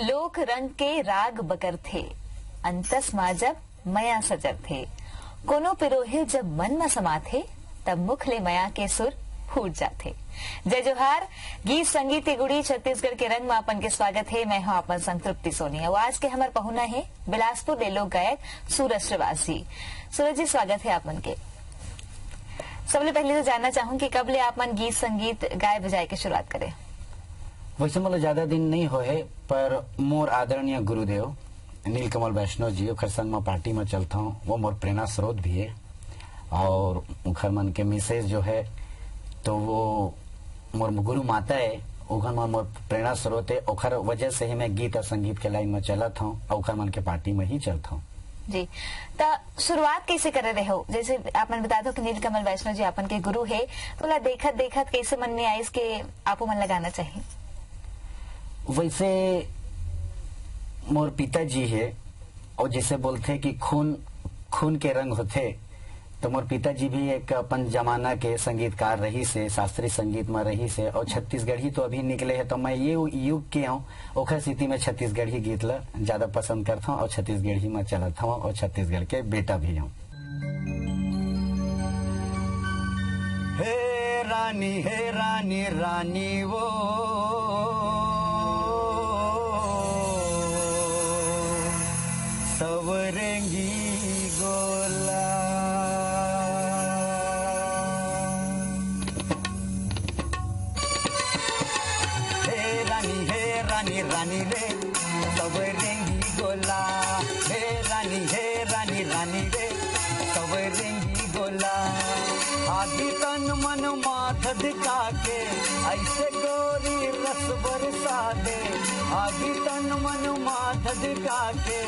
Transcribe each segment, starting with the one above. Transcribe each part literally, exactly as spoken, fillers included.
लोक रंग के राग बगरथे, अंतस मा जब मया सजरथे। कोनो पिरोहिल जब मन म समाथे, तब मुख ले मया के सुर फूट जाथे। जय जोहार। गीत संगीत के गुड़ी छत्तीसगढ़ के रंग म अपन के स्वागत हे। मैं हूं अपन संग तृप्ति सोनी। अउ आज के हमर पहुना हे बिलासपुर ले लोक गायक सूरज श्रीवास जी। सूरज जी, स्वागत हे आप मन के। सबले पहले तो जानना चाहूं कि कब ले आप मन गीत संगीत गाए बजाए के शुरुआत करे? वैसे मोला ज्यादा दिन नहीं होए, पर मोर आदरणीय गुरुदेव नीलकमल वैष्णव जी, ओखर संग म पार्टी म चलथंव, वो मोर प्रेरणा स्रोत भी है। और ओखर मन के मिसेज जो है, तो वो मोर गुरु माता है, ओखर मन मोर प्रेरणा स्रोत है। ओखर वजह से ही मैं गीत और संगीत के लाइन में चलत हूँ और ओखर मन के पार्टी में ही चलत हूँ। जी, त शुरुआत कैसे करे रहे हो? जैसे आप मन बता दो कि नीलकमल वैष्णव जी आपन के गुरु है, तो ओला देखत देखत कैसे मन में आइस के आपो मन लगाना चाहिए? वैसे मोर पिताजी है, और जैसे बोलथे कि खून, खून के रंग होथे, तो मोर पिताजी भी एक अपन जमाना के संगीतकार रहिस हे, शास्त्रीय संगीत म रहिस हे, और छत्तीसगढ़ी तो अभी निकले हे, तो मैं ये युग के हूँ, ओखर सेती मैं छत्तीसगढ़ी गीत ला ज्यादा पसंद करथौं और छत्तीसगढ़ी म चलत हूँ और छत्तीसगढ़ के बेटा भी हूँ। हे रानी, हे रानी, रानी वो सवरेंगी गोला। हे रानी, हे रानी, रानी रे, सवरेंगी गोला। हे रानी, हे रानी, रानी रे, सवरेंगी गोला। आधी तन मन माथ झुका के, ऐसे गोरी रस बरसा दे। आधी तन मन माथ झुका के,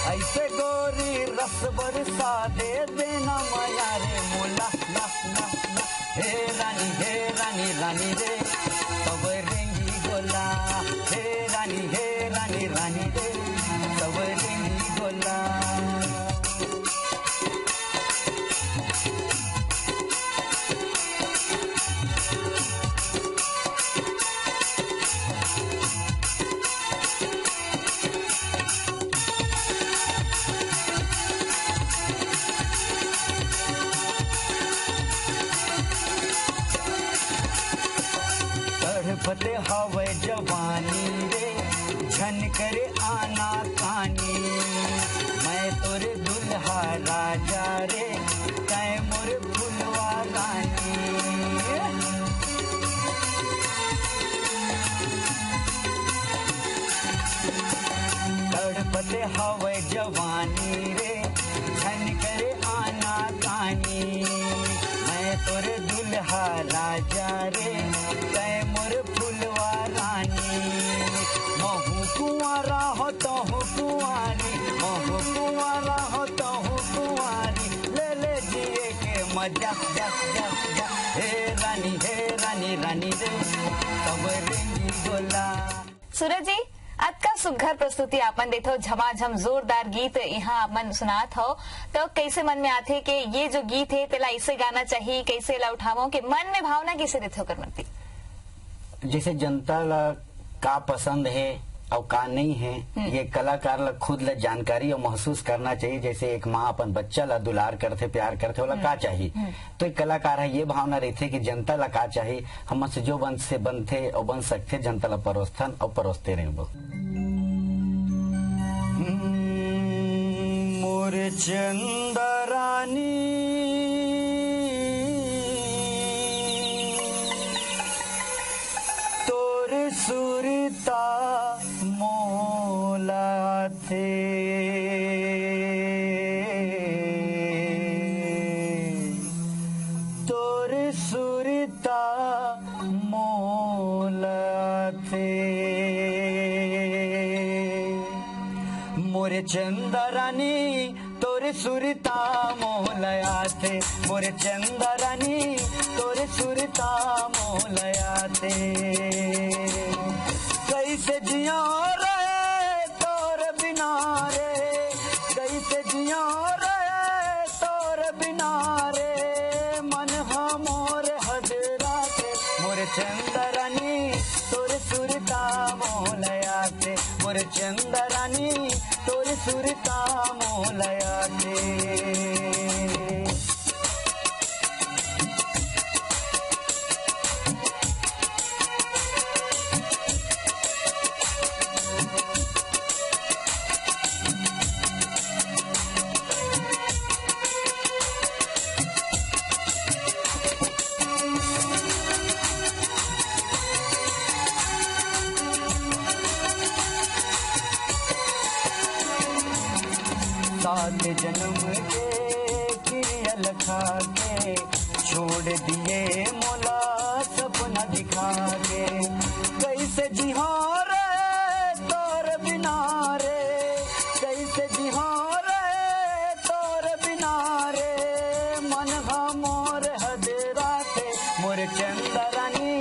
ऐसे गोरी रस बरसा दे। देना मया रे मोला, ना, ना, ना। हे रानी, हे रानी, रानी रे, सवरेंगी गोला। हे रानी, हे रानी, रानी रे, सवरेंगी गोला। तड़पत हवय जवानी रे, झन करे आना कानी। मैं तोर दुल्हा राजा रे, तैं मोर फुलवा रानी। तड़पत हवय जवानी रे, झन करे आना कानी। मैं तोर दुल्हा राजा रे, तैं मोर फुलवा रानी। महू कुंवारा हो तहू कुंवारी, महू कुंवारा हो तहू कुंवारी। ले ले जिए के मजा, जा, जा, जा। हे रानी, हे रानी, रानी रे, सवरेंगी गोला। सूरज जी, अतका सुघर प्रस्तुति आपन देथो, झमाझम जोरदार गीत यहाँ आपन सुनात हो, तो कैसे मन में आथे कि ये जो गीत है तेला ऐसे गाना चाहिए, कैसे ला उठावो, कि मन में भावना कैसे देथे ओकर प्रति? जैसे जनता ला का पसंद है और का नहीं है, हम्म। ये कलाकार ला खुद ला जानकारी और महसूस करना चाहिए। जैसे एक माँ अपन बच्चा ला दुलार करथे, प्यार करथे, ओला हम्म। का चाहिए? हम्म। तो एक कलाकार है, ये भावना रहिथे कि जनता ला का चाही, हमन से जो बन से बनथे अउ बन सकथे, जनता ला परोसथन अउ परोसते रहिबो। मोर चंदरानी, तोर सुरता मोला थे। तोर सुरता मोला थे। मोर चंदरानी, तोर सुरता मोला थे। मोर चंदरानी, तोर सुरता मोला थे। कैसे जिया रे तोर बिना रे, कैसे जिया रे तोर बिना रे, मन ह मोर हदराथे। मोर चंदरानी, तोर सुरता मोला आथे। मोर चंदरानी, तोर सुरता मोला आथे। सात जन्म के किरिया ल खा के छोड़ दिए मोला सपना दिखा के। कैसे जिहां रे तोर बिना रे, कैसे जिहां रे तोर बिना रे, मन ह मोर हदराथे। मोर चंदरानी,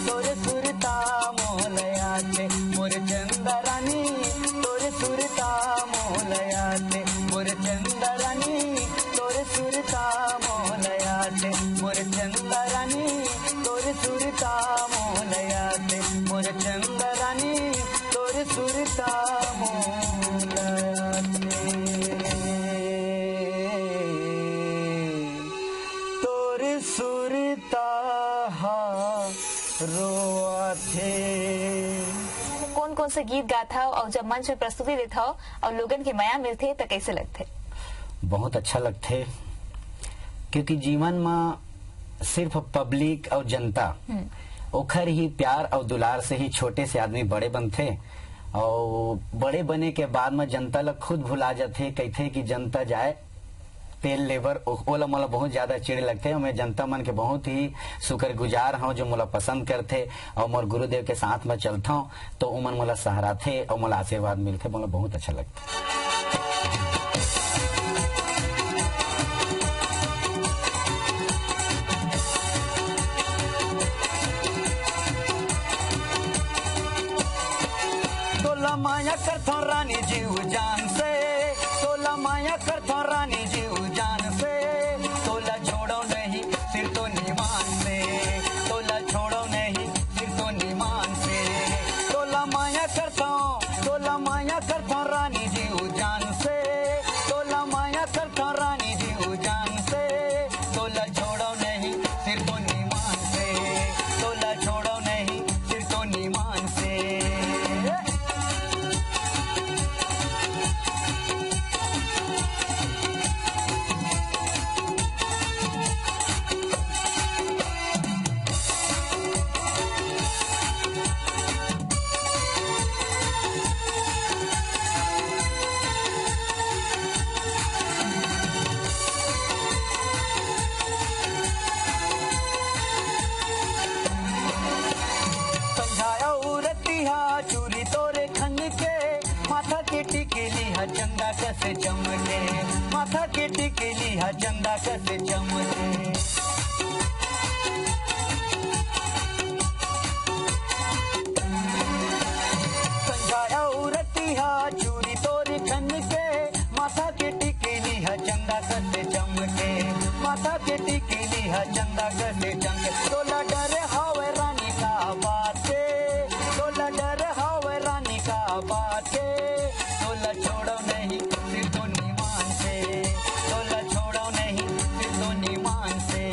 तोर सुरता मोला आथे। मोर चंदरानी, तोर सुरता मोला आथे। मोर चंदरानी, तोर सुरता मोला आथे। मोर चंदरानी, तोर सुरता मोला आथे। मोर चंदरानी, तोर सुरता मोला आथे। तोर सुरता हा रोआथे। कौन कौन से गीत गाथव अउ जब मंच में प्रस्तुति देथव अउ लोगन के मया मिलथे त कैसे लगथे? बहुत अच्छा लगथे, क्योंकि जीवन म सिर्फ पब्लिक अउ जनता, हम्म। ओखर ही प्यार अउ दुलार से ही छोटे से आदमी बड़े बनथे। अउ बड़े बने के बाद म जनता ल खुद भुला जाथे, कहिथे कि जनता जाए तेल लेबर, ओ-, ओला मोला बहुत ज्यादा चिढ़ लगथे। मैं जनता मन के बहुत ही शुक्रगुजार हूँ जो मोला पसंद करथे अउ मोर गुरुदेव के साथ म चलथव, तो ओमन मोला सहराथे अउ मोला आशीर्वाद मिलथे, मोला बहुत अच्छा लगथे। तोला माया करथों रानी जीव जान से, तोला माया करथों रानी जीव जान से, तोला छोड़ो नहीं सिर तो निमान से, तोला छोड़ो नहीं सिर तो निमान से। तोला माया करथों, तोला माया करथों रानी जीव जान से, तोला माया करथों रानी जीव जान से, तोला छोड़ो नहीं सिर तो निमान से, तोला छोड़ो नहीं सिर तो निमान से। संझा अउ रतिहा चूरी तोरे खन के, माथा के टिकली ह चंदा कस चमके, माथा के टिकली ह चंदा कस चमके। संझा अउ रतिहा चूरी तोरी खन के, माथा के टिकली ह चंदा कस चमके, माथा के टिकली ह चंदा कस चमके। तोला डर हवे रानी का बात के, तोला डर हवे रानी का बात के, तोला छोड़ो नहीं सिर तो निमान से, तोला छोड़ो नहीं सिर तो निमान से।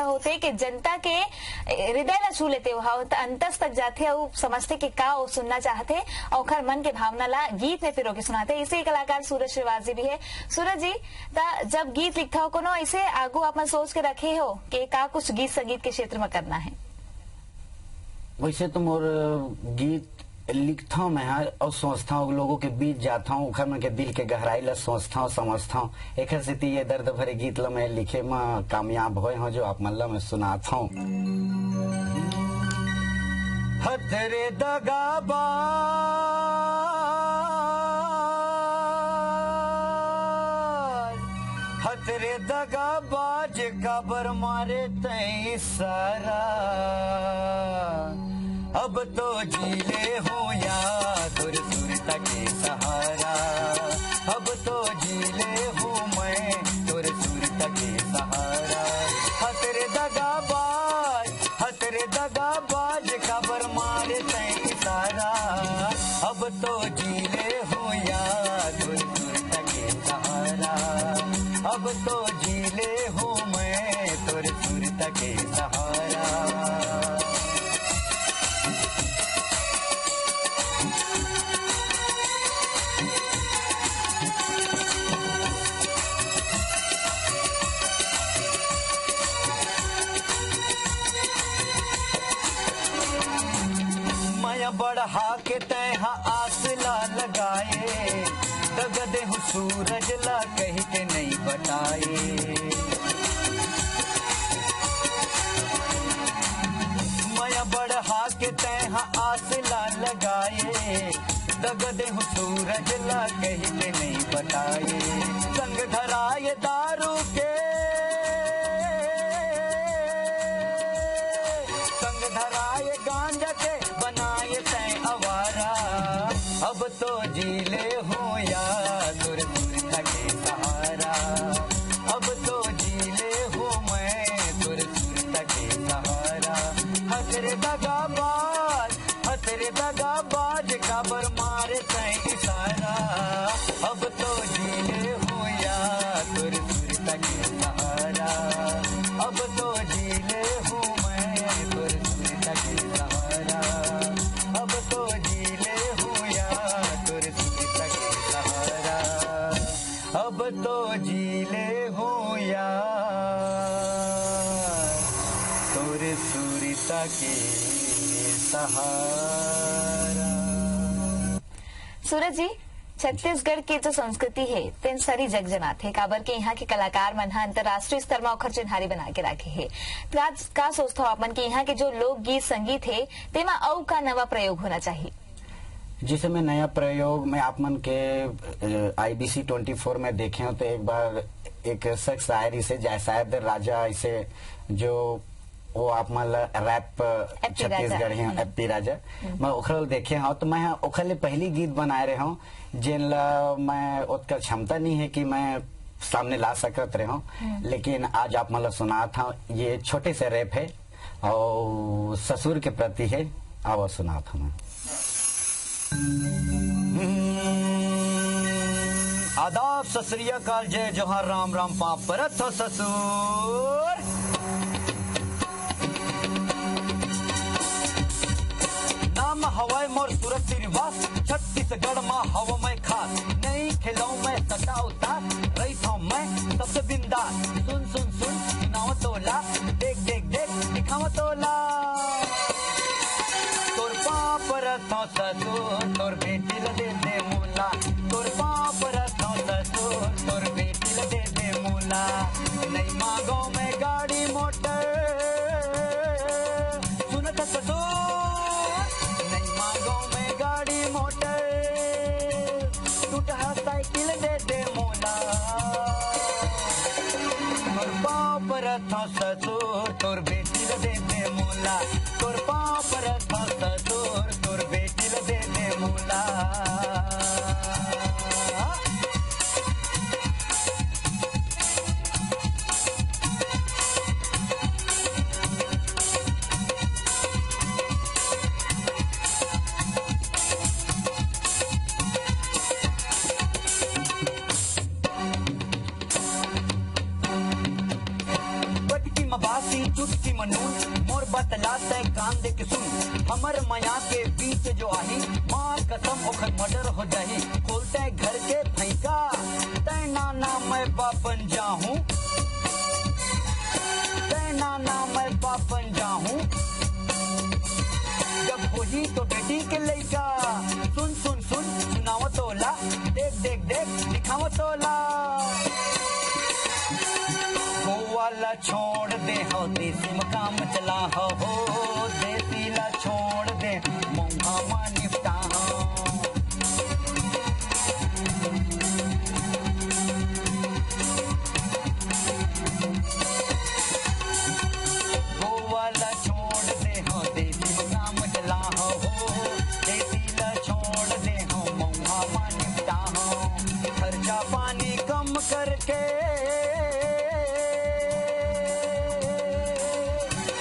होथे कि जनता के हृदय ला छू लेथे, ओहा अंतस तक जाथे अउ समझथे कि का वो सुनना चाहथे, अउ ओखर मन के भावना ला गीत में पिरो के सुनाथे। इसे कलाकार सूरज श्रीवास जी भी है। सूरज जी, त जब गीत लिखथव, कोनो ऐसे आगू अपन सोच के रखे हो कि का कुछ गीत संगीत के क्षेत्र में करना है? वैसे तो मोर गीत लिखथव मैं हर, अउ सोचथव, लोगों के बीच जाथव, ओखर मन के दिल के गहराई ला सोचथव, समझथव। एखर सेती ये दर्द भरे गीत ला मैं लिखे म कामयाब होए हव, जो आप मन ला मैं सुनाथव। हतरे दगाबाज, हतरे दगाबाज, काबर मारे तैं सारा। अब तो जी ले हूँ यार तोर सुरता के सहारा। अब तो जी ले हूँ मैं तोर सुरता के सहारा। हतरे दगाबाज, हतरे दगाबाज, काबर मारे तैं सारा। अब तो जी ले हूँ यार तोर सुरता के सहारा। अब तो जी ले हूँ मैं तोर सुरता के सहारा। मया बढ़ा के तैं हा आस ला लगाए, दगा देहूँ सूरज ला कहि के नइ बताए। मया बढ़ा के तैं हा आस ला लगाए, दगा देहूँ सूरज ला कहि के नइ बताए। संग धराए दारू के, संग धराए गांजा के, बनाए तैं आवारा। अब तो जी ले हूँ यार तोर सुरता के सहारा। अब तो जी ले हूँ मैं तोर सुरता के सहारा। हतरे दगाबाज, हतरे दगाबाज, काबर मारे तैं इशारा। अब तो जी ले हूँ यार तोर सुरता के सहारा। अब तो जी ले हूँ मैं तोर सुरता के सहारा। अब तो जी ले हूँ यार तोर सुरता के सहारा। अब तो जी ले हूँ यार तोर सुरता के सहारा। सूरज जी, छत्तीसगढ़ के जो संस्कृति हे, तेन सरी जग जनात हे, काबर के यहाँ के कलाकार मन ह अंतर्राष्ट्रीय स्तर म ओखर चिन्हारी बना के राखे हे। त आज का सोचथव आप मन के यहाँ के जो लोकगीत संगीत हे, तेमा अउ का नवा प्रयोग होना चाहिए? जैसे मैं नया प्रयोग, मैं आप मन के, अ, आईबीसी ट्वेंटी फोर में देखे हूँ, तो एक बार एक शख्स आए रहिसे, जा-, शायद राजा इसे, जो वो आप मन ला रैप एप्पी राजा। छत्तीसगढ़ी, हम्म। एप्पी राजा। हम्म। मैं ओखर ल देखे हूँ, तो मैं ओखर ले पहली गीत बनाए रहे हूँ, जेन ला मैं ओतका क्षमता नहीं है कि मैं सामने ला सकत रहे हूँ, हम्म। लेकिन आज आप मन ला सुनात हूँ, ये छोटे से रैप है। अउ ससुर के प्रति हे, आवा सुनात हवं। आदाब, सत श्री अकाल, जय जोहार, राम राम, पाँव परत हंव ससुर। नाम हवय मोर सूरज श्रीवास, छत्तीसगढ़ मा हवं मैं खास। नइ खेलंव मैं सट्टा अउ तास, रहिथंव मैं सबसे बिंदास। सुन सुन सुन, सुनावं तोला, देख देख देख, दिखावं तोला। तोर पाँव परत हंव ससुर, तोर बेटी ल दे दे मोला। तोर पाँव परत हंव ससुर, तोर बेटी ल दे दे मोला। नइ मांगंव मैं गाड़ी मोटर, सुनत ससुर, नइ मांगंव मैं गाड़ी मोटर, टूटहा साइकिल दे दे मोला। तोर पाँव परत हंव ससुर, तोर बेटी ल दे दे मोला। तोर पाँव परत हंव ससुर, तोर बेटी ल दे दे मोला। बटकी म बासी कि मनून मोर बतला तै कान दे के सुन, हमर मया के बीच जो आही, माँ कसम ओखर मर्डर हो जाही। खोलते घर के फैका, तै नाना मैं बापन जाहूँ, तै नाना मैं बापन जाहूँ। जब होही तो बेटी के लइका, सुन सुन सुन सुनाव तोला, देख देख देख दिखाव तोला। गोवा ला छोड़ दे हो, देसी म काम चला हो, देसी ला छोड़ दे, मौका मा निपटा हो। गोवा ला छोड़ दे हो, देसी म काम चला हो, देसी ला छोड़ दे हो, मौका मा निपटा हो। खर्चा पानी कम करके,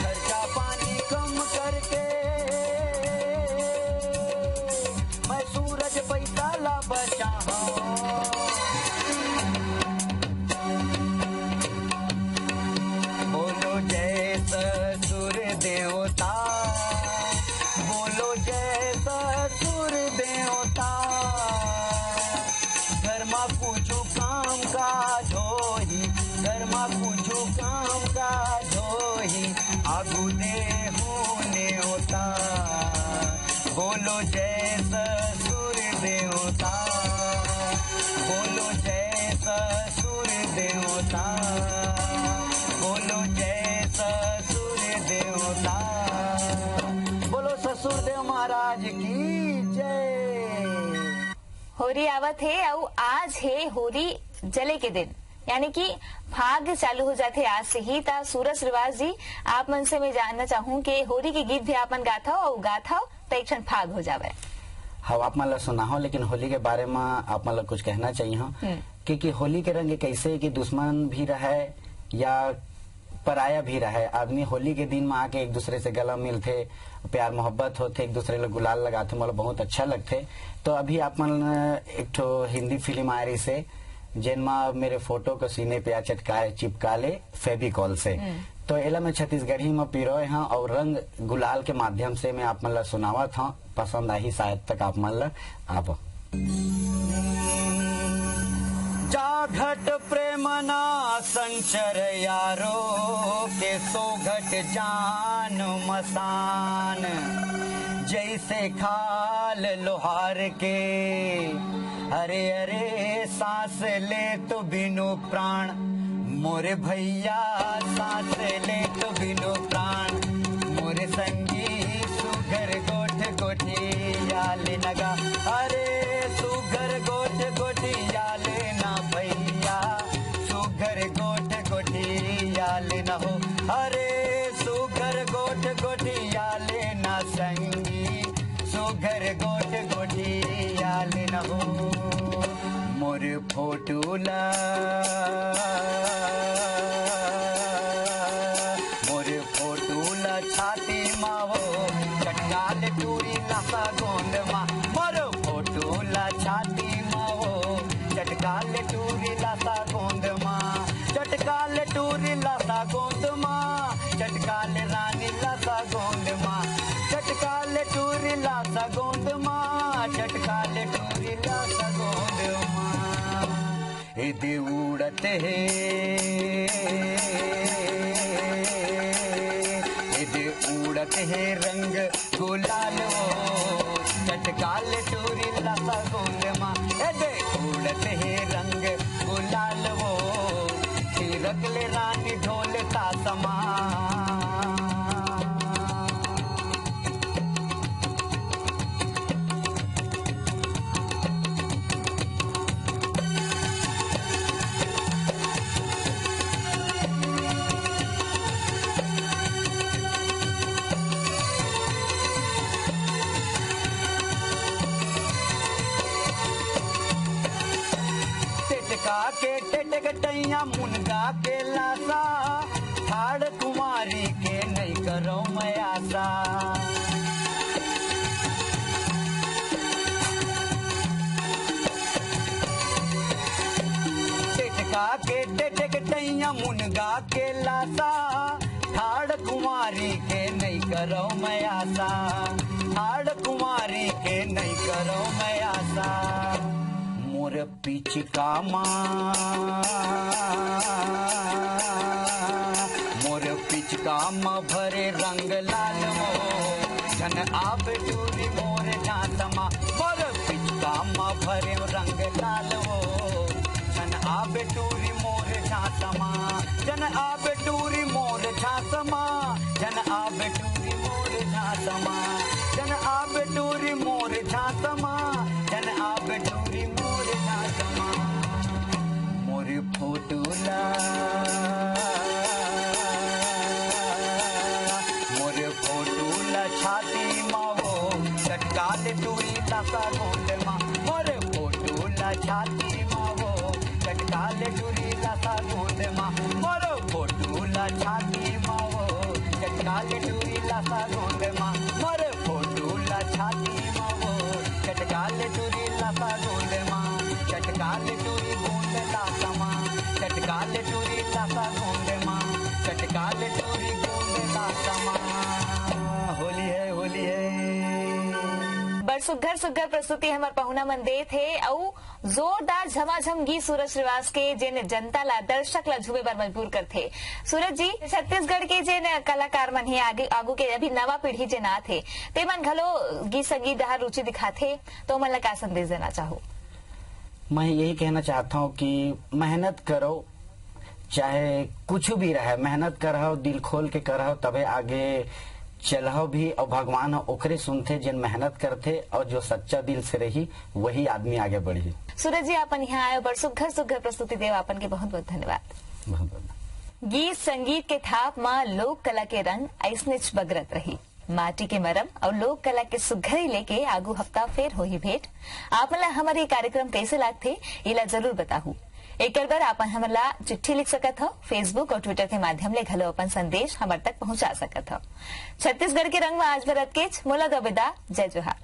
खर्चा पानी कम करके, मैं सूरज पैसा ला बचाहूँ। बोलो जय ससुर देवता, बोलो जय ससुर देवता। घर मा कुछु काम काज होही, घर मा कुछु काम काज होही, आगू देहूँ नेवता। बोलो जय ससुर देवता, बोलो जय ससुर देवता, बोलो जय ससुर देवता। बोलो ससुर देव महाराज की जय। होरी आवत हे अउ आज हे होरी जले के दिन, यानी कि फाग चालू हो जाथे आज से ही। त सूरज श्रीवास जी, आप मन से मैं जानना चाहूँ कि होरी के गीत भी आप मन गाथव अउ गाथव त एक क्षण फाग हो जावे। हाँ, आप मन ला सुनाहूँ, लेकिन होली के बारे में आप मन ला कुछ कहना चाहिए हूँ। हम्म। क्योंकि होली के रंग एक ऐसे है कि दुश्मन भी रहे या पराया भी रहे, आदमी होली के दिन में आके एक दूसरे से गला मिलथे, प्यार मोहब्बत होथे, एक दूसरे ला गुलाल लगाथे, मोला बहुत अच्छा लगथे। तो अभी आप मन एक ठो हिंदी फिल्म आए रही से, जेन मा मेरे फोटो को सीने पे आ चटकाए, चिपका ले फेविकॉल से। हम्म। तो एला मैं छत्तीसगढ़ी में पिरोए हाँ और रंग गुलाल के माध्यम से मैं आप मन ला सुनावत हाँ। पसंद आही शायद तक आप मन ला। आप जा घट प्रेम ना संचर यारो, के सो घट जान मसान। जैसे खाल लोहार के, अरे अरे सांस ले तो बिनु प्राण, मोरे भैया सांस ले तो बिनु प्राण। मोरे संगी सुघर गोठ गोठिया ले नगा, अरे सुघर गोठ गोठिया ले ना भैया, सुघर गोठ गोठिया ले ना हो, अरे सुघर गोठ गोठिया ले ना संगी, सुघर गोठ गोठिया ले ना हो। मोर फोटू ला, मोर फोटू ला छाती मा वो, चटका ले टूरी ला सा गोंद मा। मोर फोटू ला छाती मा वो, चटका ले टूरी ला सा गोंद मा। चटका ले टूरी ला सा गोंद मा, चटका ले रानी ला सा गोंद मा। चटका ले टूरी ला सा गोंद मा, चटका ले टूरी ला सा गोंद मा। एदे उड़त हे, एदे उड़त हे रंग गुलाल वो, चटका ले टूरी ला सा गोंद मा। एदे उड़त हे रंग गुलाल वो, थिरक ले रानी ढोल तासमा। टेटका के टेटक टैया मुनगा के लासा, ठाड़ कुमारी के नहीं करो मैं आसा। टेटका के टेटक टैया मुनगा के लासा, ठाड़ कुंवारी के नइ करव मैं आसा, ठाड़ कुंवारी के नइ करव मैं आसा। मोर पिचका मा, मोर पिचका मा भरे रंग लाल वो, झन आबे टूरी मोर झांसा मा। मोर पिचका मा भरे रंग लाल वो, झन आबे टूरी मोर झांसा मा, झन आबे टूरी मोर झांसा मा, झन आबे टूरी मोर झांसा मा, झन आबे टूरी मोर झांसा मा, झन आबे टूरी मोर झांसा मा। मोर फोटो ला, मोर फोटो ला छाती मा वो, चटका ले टूरी लासा गोंद मा। मोर फोटो ला छाती मा वो, चटका ले टूरी लासा गोंद मा। मोर फोटो ला छाती मा वो, चटका ले टूरी लासा गोंद मा। मोर फोटो ला छाती मा वो, चटका ले टूरी लासा गोंद मा। चटका ले टूरी गोंद लासा मा, चटका ले टूरी लासा गोंद मा। चटका ले टूरी गोंद लासा मा। होली है, होली है। बड़ सुग्घर सुग्घर प्रस्तुति हमर पहुना मन देत हे, अउ जोरदार झमाझम गीत सूरज श्रीवास के, जेन जनता ला, दर्शक ला झूमे बर मजबूर करथे। सूरज जी, छत्तीसगढ़ के जेन कलाकार मन हे, आगे, आगू के अभी नवा पीढ़ी जेन आत हे, ते मन घलो गीत संगीत डहर रुचि दिखाथे, तो ओमन ला का संदेश देना चाहो? मैं यही कहना चाहता हूँ कि मेहनत करो, चाहे कुछ भी रहे, मेहनत करहव, दिल खोल के करहव, तभे आगे चलहव भी, और भगवान ह ओकरे सुनथे, जेन मेहनत करथे और जो सच्चा दिल से रही, वही आदमी आगे बढ़ी। सूरज जी, आपन यहाँ आए, बड़ सुघर सुघर प्रस्तुति देव, आपन के बहुत बहुत धन्यवाद। बहुत बहुत। गीत संगीत के थाप मा लोक कला के रंग अइसनेच बगरत रही। माटी के मरम और लोक कला के सुघरी लेके आगू हफ्ता फेर होही भेंट। आप मन ला हमर ये कार्यक्रम कैसे लागथे, एला जरूर बताहू। एकर बर आप हमन ला चिट्ठी लिख सकत हव, Facebook और Twitter के माध्यम ले घलो अपन संदेश हमर तक पहुंचा सकत हव। छत्तीसगढ़ के रंग में आज बर अतकेच, मोला दो विदा, जय जोहार।